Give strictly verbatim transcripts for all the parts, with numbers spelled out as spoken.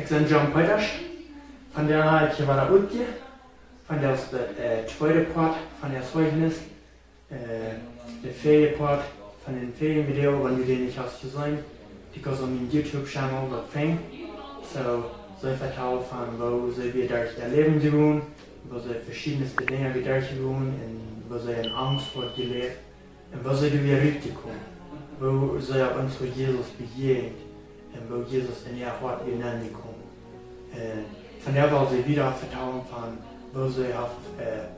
Ekj sie John Peters, vondoag hab ekj hia wada utje, vondoag es de äh, tweede Poat von daut Zeichnis, äh, de veede Poat von dän veeden Video, wan du dän nich hast jeseenen, dee kaust opp mien YouTube-Channel daut finjen. So, see vetalt von woo see wia derch äa Läwen jegonen, woo see veschiedne Dinja wia derchjegonen un woo see en Angst haud jeläft un woo see doa wia rutjekomen, woo see opp eemol Jesus bejäajent un woo Jesus en äa Hoat wia nenjekomen. Un vondoag well see wieda vetalen von woo see haft äh,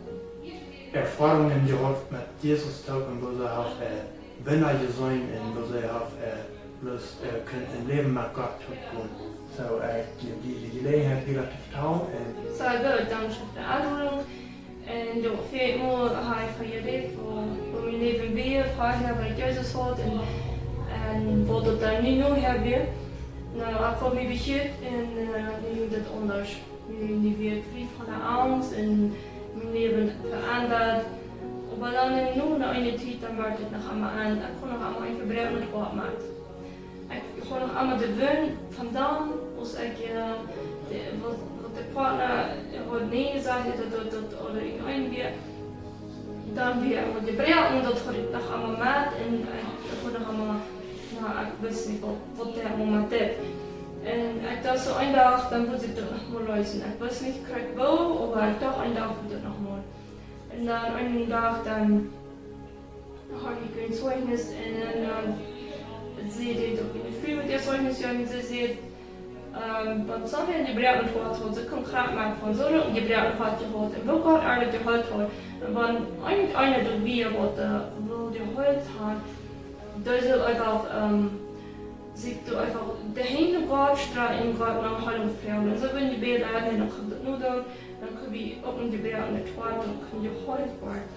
Erfoarungen jehaut met Jesus toop un woo see haft äh, Wunda jeseenen un woo see haft äh, bloos äh, kunt em Läwen met Gott toop gonen. So, ekj jäw die de Jeläajenheit wieda to vetalen un Soo, ekj dank die fa de Enlodunk. Un jo, väl mol hab ekj von jerät, woo, woo mien Läwen wia, verhäa, wan ekj Jesus haud un, un woo daut dan nu, nu häa wia. Nu, ekj haud mie bekjieet un äh, nu jinkj daut aundasch. Nu, nu wia ekj frie von de Angst un mien Läwen veendat. Oba dan nu, no eene Tiet, dan wort et noch emma aun. Ekj kunn noch emma een Jebroaknet Hoat moaken. Ekj haud noch emma de Wund von dan, aus ekj äh, de, waut, waut de Partner haud nä jesajcht, daut daut daut ooda en een wia, dan wia emma jebroaken, daut haud ekj noch emma met un ekj haud noch emma, na, ekj wist nich waut, waut dee Moment deed. Un ekj docht soo een Dach, dan mott ekj daut noch mol leesen. Ekj wist nich krakjt woo, oba ekj docht een Dach woat daut noch mol. Un dan eenen Dach dan haud ekj een Zeichnis un dan äh, säd dee daut miene Fru mott äa Zeichnis jäwen, see säd, ähm, wan see een jebroaknet Hoat haud, see kunn krakjt moaken von see haud een jebroaknet Hoat jehaut un woo Gott äa daut jeheelt haud. Un wan irjent eena doa wia waut äh, wull jeheelt haben, dee sull eefach ähm, sikj doa eefach de Henj no Gott strakjen un Gott no Heilunk froagen. Un soo wia daut Jebäd leiden un dan kunn daut nu doonen, dan kunn wie uk een Jebäd aun de Toat un kunn jeheelt woaren.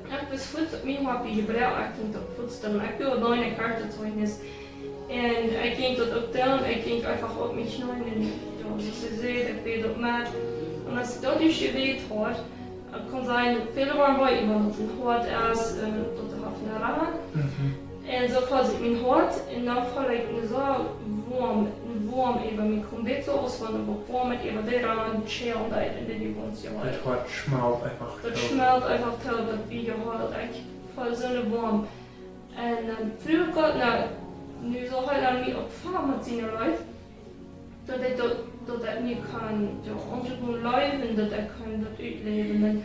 Ekj wist fuaz daut mien Hoat wia jebroaken, ekj jinkj daut fuaz doonen. Ekj wia auleen, ekj haud daut Zeichnis. Un ekj jinkj daut uk doonen, ekj jinkj eefach opp mien Kjneeen un jo, soo aus see säd, ekj bäd daut met. Un aus ekj daut ieescht jebäd haud, ekj kunn sajen, väle woaren wee, wan daut een Hoat es, äh, daut haft een Rand. Mhm. Un soo feeld ekj mien Hoat un dan feeld ekj een soo woam, een woam äwa mie komen, bät soo aus wan daut woam met äwa de Rand schälen deed un dan jewant soo. Daut Hoat schmelt eefach. Daut schmelt eefach too, daut wia jeheelt. Ekj feeld soo een woam. Un dan fruach ekj Gott, na, nu saul hee dan mie uk fellen met siene Leew, daut ekj daut, daut ekj mie kaun, jo, aunjewonen läwen, daut ekj kaun daut utläwen.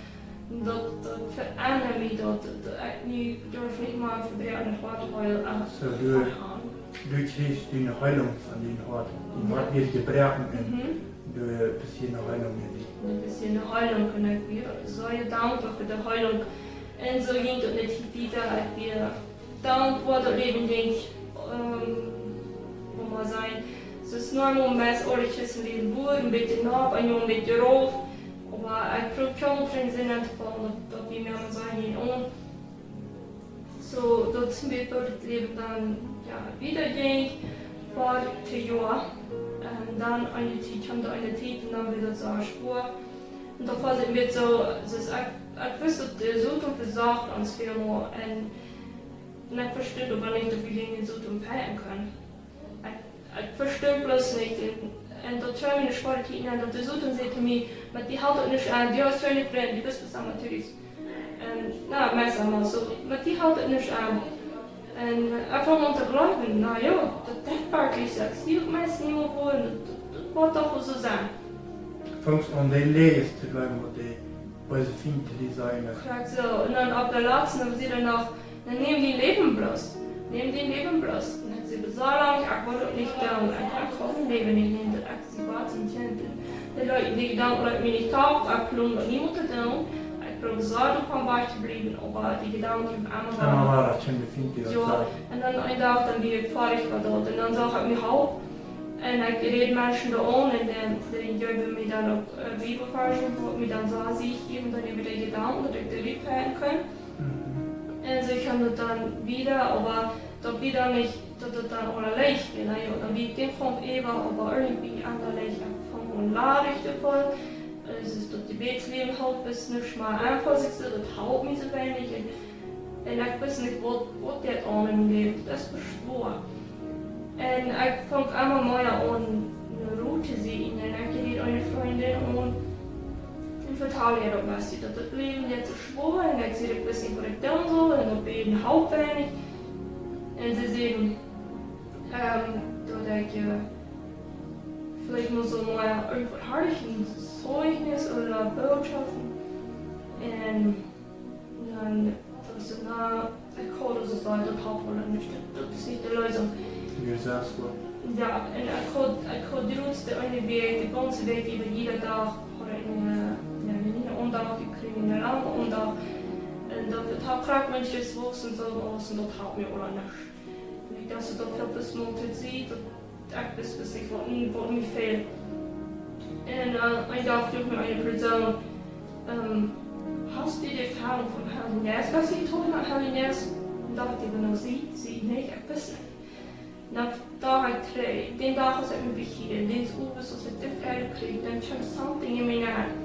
Un daut, daut veendat mie daut, daut ekj nu durf nich mea een jebroaknet Hoat hoolen. Soo, du, du kjrichst de Heilunk von dien Hoat. Dien Hoat wia jebroaken un du best hia no Heilunk jekomen. Du best hia no Heilunk un ekj sie soo dankboa fa de Heilunk. Un soo jinkj daut met de Tiet wieda, ekj wia dan woat daut Läwen, denkj ekj, ähm, woo mau sajen, soo aus normal meist aule Christen läwen, wua een bät nopp un jo een bät rauf. Oba ekj proow kjeen Tränen nenn to faulen, daut, daut wia mea mau sajen, un soo, daut es een bät woo daut Läwen dan, jo, wieda jinkj, fa twee Joa. Un dan eene Tiet, kjeem doa eene Tiet un dan wia daut soo schwoa. Un daut wia een bät soo, soo aus ekj, ekj wist daut de Soton vesocht ons väl mea. Un Un ekj vestunt oba nich, daut wie dän Soton fajchten kunnen. Ekj, ekj vestunt bloos nich. Un, un daut kjeem en de schwoare Tiet nenn, daut de Soton säd to mie: "Met die halpt et nuscht aun, du hast kjeene Frind, du best bloos aun Maturius." Un, na, meist aulemol soo: "Met die halpt et nuscht aun." Un, äh, ekj funk aun to jleewen, na jo, daut, daut wia werkjlich soo. Ekj sie uk meist nich mea wua, un daut, daut, daut woat doch soo sennen. Fungst aun dän Läajes to jleewen, waut de beese Fient to die sajen. Krakjt soo. Un dan opp de latste, dan wia doa noch: "Na, näm dien Läwen bloos. Näm dien Läwen bloos." Un ekj säd: "Soo lang, ekj woa daut nich doonen. Ekj, ekj kaun mien Läwen nich nämen, daut ekj sie Gott sien Kjint." Un de Leet, dee Jedanken leeten mie nich too, ekj plon daut niemols to doonen. Ekj proow soo doavon wajch to bliewen, oba dee Jedanken kjeemen emma wada. Emma wada, kjeemen de Fient, dee daut sajen. Jo, un dan een Dach, dan wia ekj foadich met daut. Un dan sach ekj mie halp. Un ekj räd Menschen doa aun un dee, dee jeewen mie dan uk, äh, Bibelvarzen, wua mie dan soo Sicht jeewen, dan äwa de Jedanken, daut ekj doa rutfajchten kunn. Mhm. Un soo kjeem daut dan wieda, oba daut wia dan nich, daut daut dan aula leicht wia, na jo, dan wia ekj dän Kaumf äwa, oba irjentwie aundasch, ekj funk aun ladich to feelen. Äh, soo aus daut Jebädsläwen halpt, es nuscht mea eenfach, ekj säd, daut halpt mie soo weinich. Un Un ekj wist nich, waut, waut dit aun em Läwen, daut es veschworen. Un ekj funk emma mea aun, ne Ru to En dan ekj deed eene Frindin aun un vetald äa daut, wist du, daut daut Läwen jeit soo schwoa un ekj säd, ekj wist nich waut ekj doonen saul un daut bäden halpt weinich. Un see säd, ähm, daut ekj, äh, veleicht mol saul mol irjentwaut haben, een Zeichnis ooda Bootschoften. Un dan, daut es, na, ekj haud aulsoo jesajcht, daut halpt woll nich, daut, daut es nich de Leesunk. Wie sajchst du? Jo, un ekj haud, ekj haud jrods de eene Wäakj, de gaunze Wäakj äwa jieda Dach, haud ekj eene, jo, eene Aundacht jekjräajen, eene lange Aundacht. Un daut, daut haud krakjt, wan ekj daut wuss un soo, un daut halpt mie aula nuscht. Un ekj docht, daut väl bloos mol to sennen, daut ekj wist, wist nich waut, waut mie fäld. Un, äh, een Dach fruach mie eene Persoon, ähm, hast du de Erfoarunk vom Heiljen Jeist? Wist du, waut de Heilje Jeist? Un docht ekj, no, see, see nich, ekj wist nich. Dan docht ekj trigj, dän Dach aus ekj mie bekjieed, dän Owent aus ekj de Fräd kjrieech, dan kjeem something en mie nenn.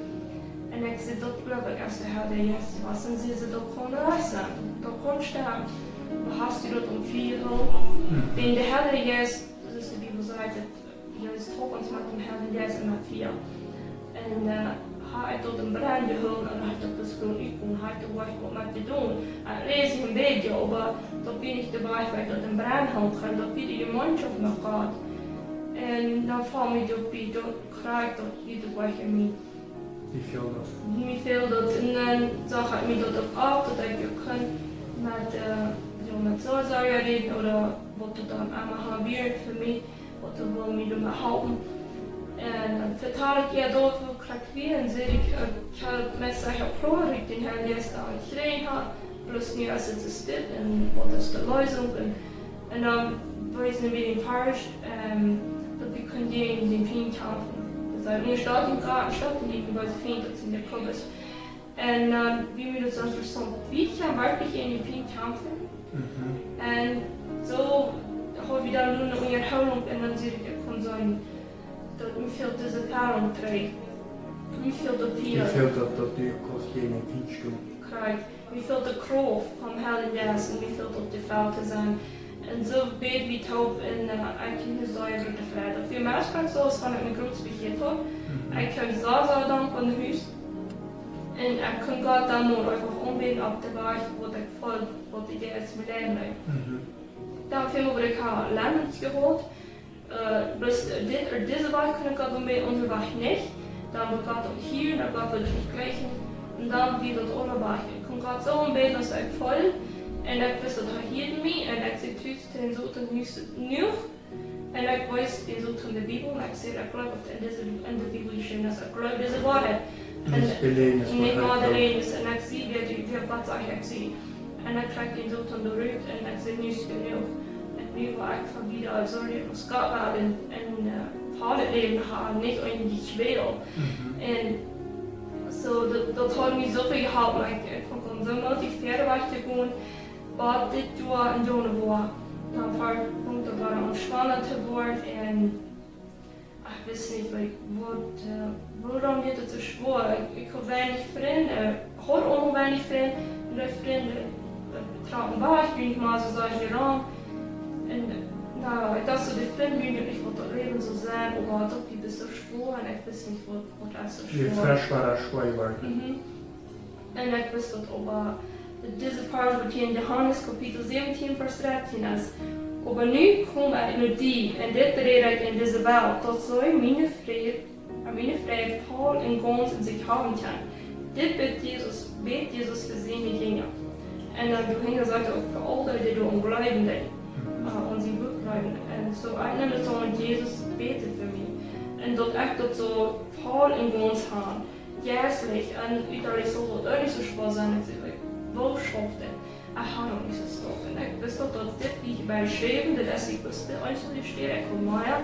Un ekj säd, daut jleew ekj, aus de Heilje Jeist wia. Un see säd, daut kaun rajcht sennen, daut kaun stemmen. Oba hast du daut aum Fia jehoolen? Mhm. Wan de Heilje Jeist, soo aus de Bibel sajcht, daut Jesus halpt ons met dän Heiljen Jeist un met Fia. Un, äh, haud ekj daut em Brenn jehoolen un haud daut bloos jehoolen, ekj kunn, haud ekj daut nich waut met to doonen. Ekj läs een bät, oba daut wia nich de Wajch, woo ekj daut em Brenn hoolen kunn, daut wia de Jemeenschoft met Gott. Un dan foll mie daut bie, daut kjrieech ekj daut wada wajch en mie. Mie fäld daut. Mie fäld daut. Un dan sach ekj mie daut uk auf, daut ekj uk kunn met, äh, jo, met Seelsorja räden ooda waut daut dan emma haben wia fa mie, waut dee wullen mie doamet halpen. Un dan vetald ekj äa daut, woo krakjt wia, un säd ekj, äh, ekj haud met sikj uk kloa, daut ekj dän Heiljen Jeist aul jekjräajen haud, bloos nu es et soo stell un waut es de Leesunk? Un, un dan wees see mie dän Varsch, ähm, daut wie kunnen jäajen dän Fient kjamfen. Daut sajcht, nu steit en Goa, steit en dän bosen Fient, daut sent de Jakobus. Un, äh, wia mie daut soo interessaunt, wie kjennen werkjlich jäajen dän Fient kjamfen. Mhm. Un soo haud wie dan nu eene Unjahoolunk un dan säd ekj, ekj kaun sajen, daut mie fält dise Erfoarunk trigj. Mie fält daut Fia. Mie fält daut, daut du kaust jäajen dän Fient stonen. Krakjt. Mie fält de Krauft vom Heiljen Jeist un mie fält daut, jefelt to sennen. Un soo bäd wie toop un, äh, ekj kjrieech ne sea groote Freid. Daut wia meist krakjt soo, aus wan ekj mie groots bekjieet haud. Mhm. Ekj kjeem sea, sea dankboa no Hus. Un ekj kunn Gott dan mau eefach aunbäden opp de Wajch, waut ekj foll, waut de Jeist mie leiden deed. Mhm. Dan fäl mie, waut ekj haud Lemons jehaut. Äh, bloos dit, äh, dise Wajch kunn ekj Gott aunbäden, aundre Wajch nich. Dan wort Gott uk hia, dan Gott wull ekj nich jlikjen. Un dan wia daut aule Wajch. Ekj kunn Gott soo aunbäden, aus ekj foll. Un ekj wist, daut hee hieed mie. Un ekj säd tus to dän Soton, nu es et jenuach. Un ekj wees dän Soton de Bibel. Un ekj säd, ekj jleew, waut en dise, en de Bibel jeschräwen es. Ekj jleew dise Woarheit. Un nich de Läajes, nich mau de Läajes. Un ekj sie, wäa dee, wäa Gott sajcht, ekj sie. Un dan kjrieech ekj dän Soton doa rut un ekj säd, nu es et jenuach. Un nu woa ekj von wieda, aulsoo, aus Gott well, een, een, äh, vollet Läwen haben, nich een Jekwäl. Mhm. Un soo, daut, daut haud mie soo väl jeholpen. Ekj, ekj funk daut soo mootich, wieda wajch to gonen, bat dit Joa en Januoa. Dan funk daut aun schwoa to woaren un ekj wist nich, like, waut, äh, wuarom wia daut soo schwoa? Ekj, ekj haud weinich Frind, äh, haud uk weinich Frind. Un de Frind, äh, trocken wajch, wia nich mea soo sea jeromm. Un, äh, na, ekj docht soo, de Frind wia nich, waut daut Läwen sull sennen, oba daut wia soo schwoa un ekj wist nich, waut, waut es soo schwoa. Wie fresch wia daut schwoa jeworden. Mhm. Un ekj wist daut, oba dise Varsch, waut hia en Johanes Kapitel säwentieen, Varsch dartieen es. Oba nu kom ekj no die, un dit räd ekj en dise Welt, daut see miene Fräd, äh, miene Fräd voll un gaunz en sikj haben kjennen. Dit bät Jesus, bät Jesus fa siene Jinja. Un dan doa hinja sajcht uk fa aul dee, dee doaraun jleewen deeden. Äh, aun sien Wuat jleewen. Un soo, ekj neem daut soo aun, Jesus bät fa mie. Un daut ekj daut sull voll un gaunz haben. Jeistlich, un uttalich sull daut uk nich soo schwoa sennen, ekj säd, like, woo schauft daut? Ekj haud noch nich soo stoakj. Un ekj wist uk, daut dit, waut ekj bie schreef, daut es, ekj wist, de eensje Städ, ekj kom mea,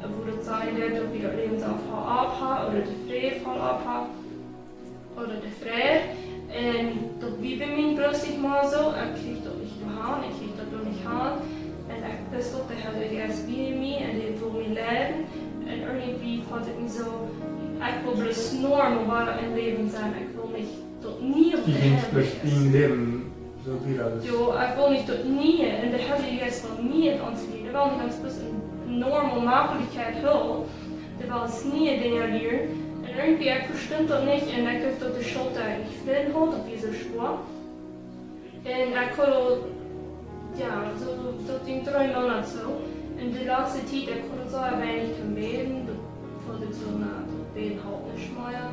wua daut sajcht, daut wie daut Läwen soo voll opp haben, ooda de Fräd voll opp haben, ooda de Fräd. Un daut wia bie mie bloos nich mea soo, ekj kjrieech daut nich han, ekj kjrieech daut doa nich han. Un ekj wist uk, de Heilje Jeist wia en mie un dee wull mie leiden. Un irjentwoo feeld ekj mie soo, ekj well bloos normal wada em Läwen sennen. Ekj well nich daut niee, waut de Heilje Jeist. Dien Läwen soo wieda es. Jo, ekj well nich daut niee. Un de Heilje Jeist well mie en ons Läwen. Dee well nich ons bloos ne normale Mäajlichkjeit hoolen. Ekj wull nie Dinja lieren. Un irjentwoo, ekj vestunt daut nich un ekj wull daut de Schult, ekj flind haud, daut wia soo schwoa. Un ekj haud, jo, soo, daut jinkj dree Moonat soo. Un de latste Tiet, ekj haud soo weinich to bäden, daut haud ekj soo, na, daut Bäden halpt nich mea.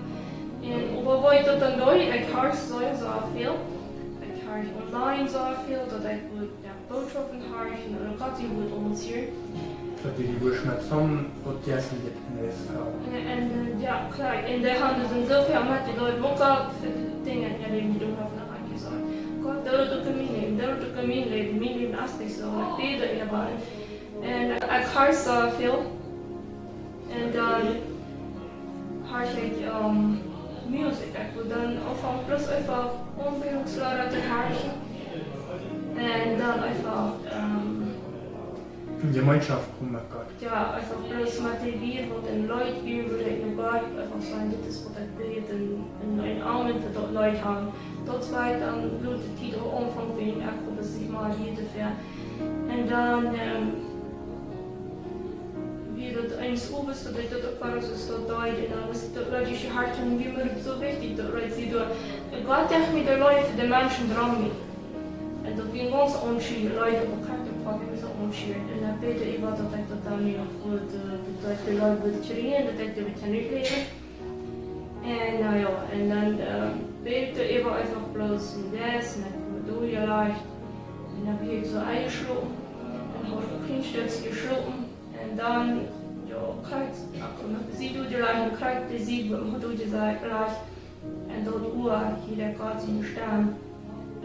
Un oba woo ekj daut dan deed, ekj horcht soo, soo väl. Ekj horcht online soo väl, daut ekj wudd, jo, Bootschoften horchen, un Gott, dee wudd ons hieren. Daut dee, dee wudd met soon waut Jeistlichet en de Welt. Un, un, jo, klar, un dee hauden soo väl met dee Leute, waut Gott fa Dinja en äa Läwen jedonen haft, dan haud ekj jesajcht: Gott, doo daut uk en mien Läwen, doo daut uk en mien Läwen, mien Läwen es nich soo, ekj bäd äwa. Un ekj horcht soo väl. Un dan horcht ekj, ähm, Musik. Ekj wull dan aunfangen bloos eefach Aunbädungsleeda to horchen. Un dan eefach, ähm, en Jemeenschoft komen met Gott. Jo, eefach bloos met de Wieed waut en Leet wia, wudd ekj no Gott eefach sajen: Dit es waut ekj bäd, un, un een Amen fa daut Leet haben. Daut wia dan, woo de Tiet uk aunfunk, wan ekj wist nich mea, woo to fäaren. Un dan, ähm, wia daut eenes Owes, daut ekj daut uk wada soo deed, un dan wist ekj daut Leet, daut ekj horcht, un wia mie daut soo wichtich, daut Leet, wia doa, un Gott jeef mie de Leew fa de Menschen rom mie. Un daut wia gaunz onschullich, Leet, oba krakjt daut wia soo onschullich. Un dan bäd ekj äwa, daut ekj daut dan nu noch wudd, äh, daut ekj de Leew wudd kjrieen, daut ekj daut wudd kjennen utläwen. Un, na jo, un dan, ähm, bäd ekj doaräwa eefach bloos en Bad, un ekj wudd doa leicht. Un dan wia ekj soo enjeschlopen, un haud een kjlien Stootje jeschlopen. Un dan, jo, krakjt, ekj haud mie besied doa jelajcht, un krakjt besied, wua ekj mie haud doa jelajcht. Un daut Oa hieed ekj Gott siene Stemm.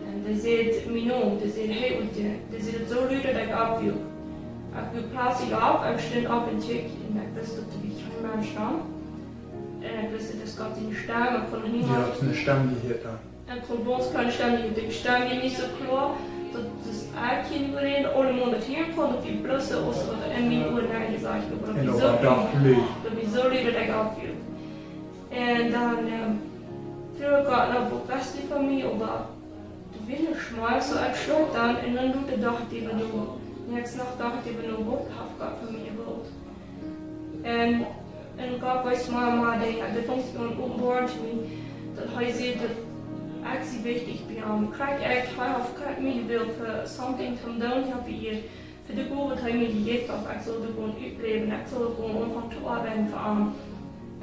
Un dee säd mien Nomen, dee säd: Hey, Ute, dee säd daut soo lud, daut ekj oppwuak. Ekj wuak pletslich opp, ekj stunt opp un kjikj, un ekj wist, daut doa wia kjeen Mensch doa. Un ekj wist, daut es Gott siene Stemm, ekj kunn noch niemols. Jo, daut es eene Stemm, dee hieet dan. Ekj kunn bloos kjeene Stemm, dee, dee Stemm wia nich soo kloa, daut es, ekj kunn äwaräden, aulemaun daut hieren kunn, daut wia bloos soo aus waut en mien Oa nenjesajcht wort, daut wia soo lud, daut wia soo lud, daut ekj oppwuak. Un dan, ähm, fruach ekj Gott: Na, waut west du von mie? Oba doa wia nuscht mea, soo ekj schloop dan, un dan docht ekj doaräwa no. Näakjste Nacht docht ekj doaräwa no, waut haft Gott von mie jewult? Un, un Gott wiest mie mea Dinja, dee funk sikj aun openboaren to mie, daut hee säd, daut ekj sie wichtich bie am. Krakjt ekj, hee haud krakjt mie jewult fa something to doonen, hia opp de Ieed. Fa de Gow, waut hee mie jejäft haud, ekj sull dee gonen utläwen, ekj sull gonen aunfangen to oabeiden fa am.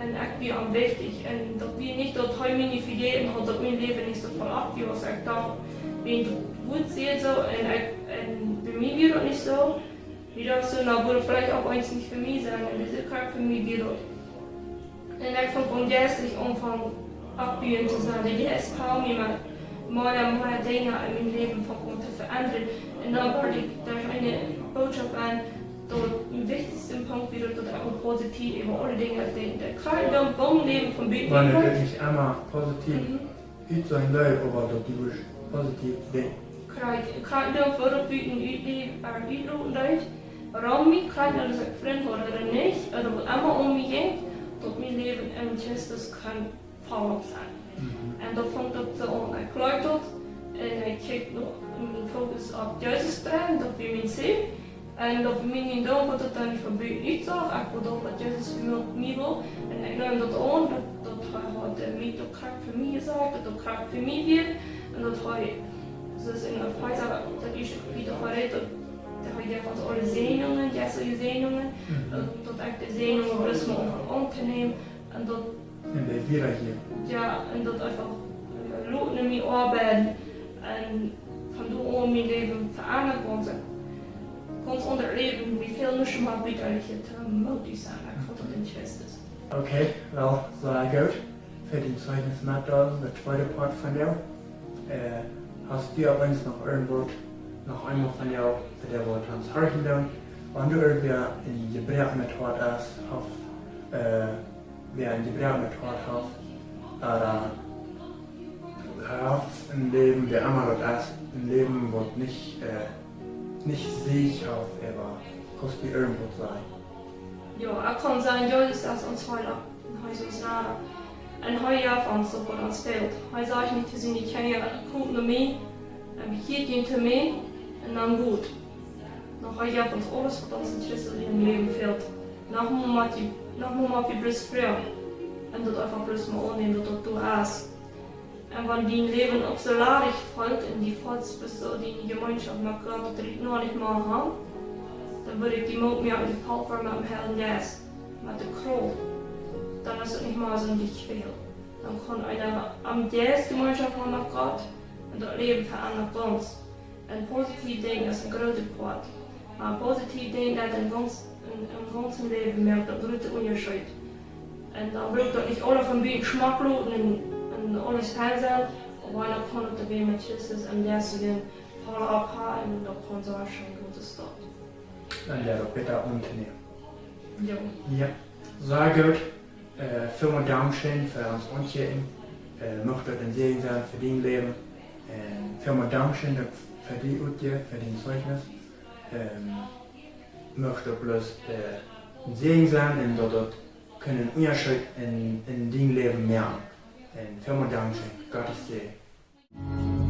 Un ekj wia am wichtich. Un daut wia nich, daut hee mie nich vejäten haud, daut mien Läwen nich soo voll oppwia, aus ekj docht. Wiels daut Wuat säd soo, un ekj, un bie mie wia daut nich soo. Mie docht soo, na, wudd veleicht uk eent nich fa mie sennen, un dise Kjoakj fa mie wia daut. Un ekj funk aun jeistlich aunfangen oppbuen to sennen. De Jeist halp mie met mea un mea Dinja en mien Läwen funk aun to veendren. Un dan wort ekj derch eene Bootschoft aun, daut de wichtichste Punkt wia, daut ekj mott positiv äwa aule Dinja denkjen. Daut krakjt dan, woo mien Läwen von buten. Wan du nich emma positiv utseenen deist, oba daut du bloos positiv denkjst. Krakjt, krakjt dan, woo daut buten utläwen, äh, utloten deed. Wuarom mie krakjt, daut ekj Frind haud ooda nich, ooda waut emma om mie jinkj, daut mien Läwen en Christus kunn voll opp sennen. Mhm. Un daut funk ekj soo aun. Ekj jleewd daut, un ekj kjrieech noch eenen Fokus opp Jesus dreien, daut wia mien Ziel. Un daut wia mien Doel, waut daut dan von buten utsach, ekj wull daut, waut Jesus fa mie, mie wull. Un ekj neem daut aun, daut, daut hee haud, äh, mie daut krakjt fa mie jesajcht, daut daut krakjt fa mie wia. Un daut hee, soo aus en Efeesa, daut ieeschte Kapitel verrät, daut, daut hee jeft ons aule Säajnungen, jeistliche Säajnungen. Mhm. Un daut ekj de Säajnungen bloos mott auntonemen. Un daut Un dee wada hia. Jo, un daut eefach, äh, lot no mie oabeiden. Un von doa aun mien Läwen veendren kunn sikj. Kunn sikj aun daut Läwen, woo väl nuscht mea bäta es, to mootich sennen. Ekj funk daut en Christus. Okay, well, sea goot. Fa dän Zeichnis met dan, de tweede Poat von die. Äh, hast du opp eent noch irjentwaut, noch eemol von die, fa dee waut aun daut Horchen denkjt? Wan du irjentwäa een jebroaknet Hoat hast, haft, äh, wäa een jebroaknet Hoat haft, ooda haft een Läwen, wäa emma daut es, een Läwen waut nich, äh, nich Sieg haft, oba kaust du irjentwaut sajen? Jo, ekj kaun sajen, Jesus es ons Heilaunt, un hee es ons Rada. Un hee jeft ons daut, waut ons fält. Hee sajcht nich to siene Kjinja: Komt no mie, un bekjieet junt to mie, un dan goot. Nä, hee jeft ons aules, waut ons en christlichem Läwen fält. Noch mol mott wie, noch mol mott wie bloos froagen. Un daut eefach bloos mol aunnämen, daut daut doa es. Un wan dien Läwen uk soo ladich felt un du feelst bloos soo dien Jemeenschoft met Gott, daut rieekjt noch nich mol aun, dan wudd ekj die Moot moaken, du felt wada met dän Heiljen Jeist, met de Krauft. Dan es daut nich mea soo een Jefeel. Dan kaun eena aum Jeist Jemeenschoft haben met Gott un daut Läwen veendat gaunz. Un positiev denkjen es een groota Poat. Oba positiev denkjen, daut em gaunz-, em, em gaunzen Läwen moakt daut een grooten Unjascheet. Un dan bruckt daut nich aules von buten schmock loten un, un aules fein sennen, oba dan kaun daut doawäajen met Christus em Jeist voll opphaben un daut kaun soo scheen goot es daut. Un jo, daut bäta aunnämen. Jo. Jo, sea goot. Äh, välmol dankscheen fa ons aunkjikjen. Äh, mucht daut een Säajen sennen fa dien Läwen. Un välmol dankscheen uk fa die, Utje, fa dien Zeugnis. Ähm, mucht daut bloos, äh, een Säajen sennen un daut daut kunn een Unjascheet en, en dien Läwen moaken. Un välmol dankscheen. Gottes Säajen.